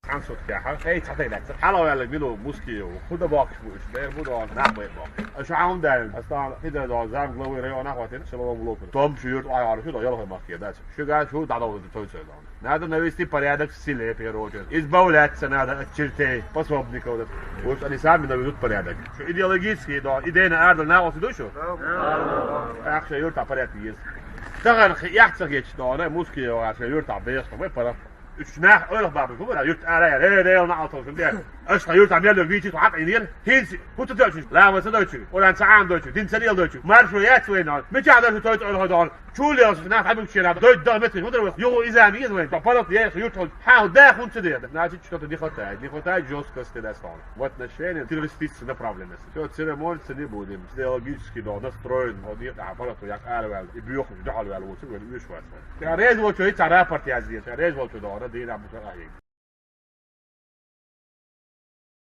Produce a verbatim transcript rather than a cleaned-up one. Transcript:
Цхьан суткехь, эй, цхьа тайна лаьцна. Хьалаваьлларг мила ву? Мускиев. ХӀун дан бохкуш бу уьш? Дера бу дона, нах бай бохкуш. Аша хьан даьлла? Аса тхьовра хӀинца дӀа зам главы района хӀоттийна, Шалом Лопин. Том шу юрт охьа шу до ялхой махке дац. Шуьга шу дӀадовза тойцой дона. Надо навести порядок в селе, в первую очередь. Избавляться надо от чертей, пособников. Вот они сами наведут порядок. Шу идеологически, да, идейно аьрдал нахуси ду шу? Ахша юрта порядок есть. Тахана хи яхца гечдона, Мускиев аша юрта бехта, вай пара. Уьш нах ойлах бабы, хӀу бара, юрт ара, ре, ре, на алтон, шун де. Аш ха юрт амел вичи, хак инир. ХӀинца, хӀу ца дойтуш, лама ца дойтуш, уран ца ам дойтуш, дин ца лел дойтуш. Маршо яц вайна. Мича дар шу тойц ойла дон. Чулиос на хабим чера. Дойт да мет, хӀу дар, югу изами из вайн. Папалат я юрт хол. Ха, да хун ца де. Значит, что-то не хватает. Не хватает жёсткости на сторону. В отношении террористической направленности. Всё, церемониться не будем. Идеологически, да, настроен. Он не, а, аппарат, як арвал. И бьёх, да, арвал, вот, вот, видишь, вот. Я резво, что и царапорт я здесь. Я резво, что, да, да, да, да, да, да.